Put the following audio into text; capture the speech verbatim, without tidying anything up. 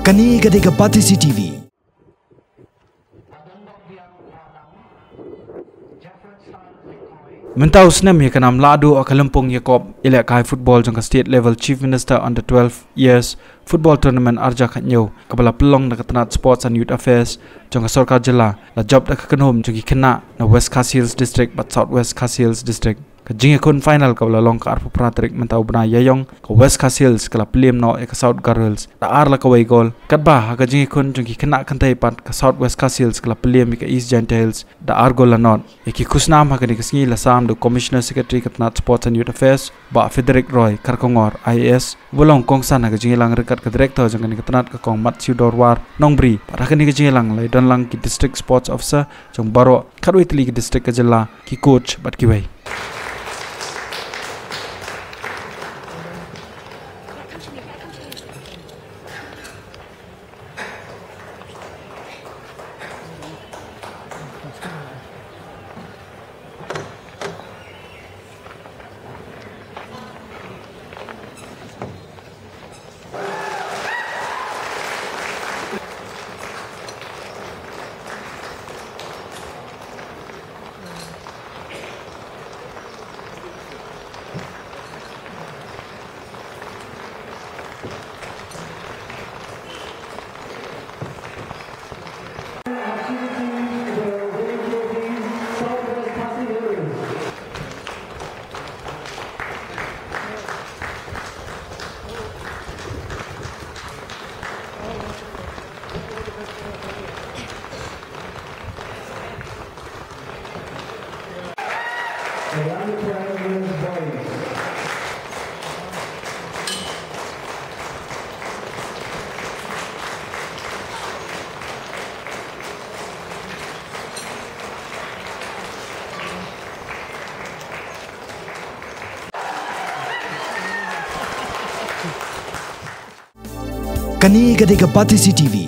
Kane ka dei ka Batesi T V. Mynta u snem ïa ka nam la duh ha ka lympung ïakob ïalehkai football jong ka state level Chief Minister Under twelve Years Football Tournament arhajar khatñiew kaba la pynlong da ka tnat Sports and Youth Affairs jong ka sorkar jylla, la jop da ka kynhun jong ki khynnah na West Khasi Hills District bad South West Khasi Hills District. Ka jingïakhun final kaba la long ka arphew phra tarik mynta u bnai Ïaiong, ka West Khasi Hills ka la pynliem noh ïa ka South Garo Hills da ar la kawei gol. Katba ha ka jingïakhun jong ki khynnah kynthei pat, ka South West Khasi Hills ka la pynliem ïa ka East Jaintia Hills da ar gol la nod. Ïa ki khusnam ha kane ka sngi la sam da u Commissioner Secretary ka tnat Sports and Youth Affairs, Bah Frederick Roy Kharkongor I A S, uba long kongsan ha ka jingïalang ryngkat ka Director jong kane ka tnat, ka Kong Matsiu Dorwar Nongbri. Bad ha kane ka jingïalang la ïadon lang ki District Sports Officer jong baroh khatwei tylli ki district ka jylla, ki coach bad kiwei. Kane ka dei ka Batesi T V.